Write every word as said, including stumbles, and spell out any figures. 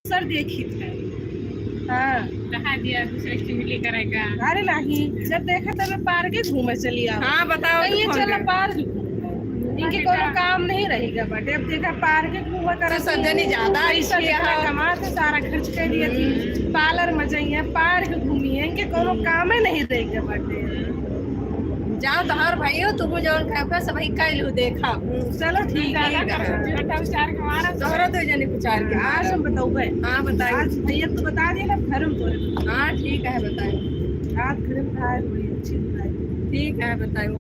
सर देखित है। हाँ। कहा दिया दूसरे से मिले करेगा। अरे नहीं, जब देखा तब पार्क ही घूमे चली आओ। हाँ, बताओ कहीं तो ये फोन चला पे। पार्क। इनके कोनो काम नहीं रहेगा बाटे। अब देखा पार्क घूमा कर तो सब जनी ज्यादा पैसा इसी देखा है। कमा के सारा खर्च कर दिया थी। हम्म। पार्लर में जाइए, पार्क घूमिए, इनके कोनो कामे नहीं रहेगा बाटे। जाओ तोहर भाइयो, तुम जौन खाए सब ही कइलू देखा। हम्म, चलो ठीक है। ज्यादा खर्च बेटा विचार के मारा। तोहरा दो जने विचार के आज मारा। हम बताओ भाई। हाँ, बताइए। आज भैया तो बता दिया ना घर में तोरे। हाँ, ठीक है, बताइए। आज घर में खाए हुए अच्छी बताइए। ठीक है, बताइए।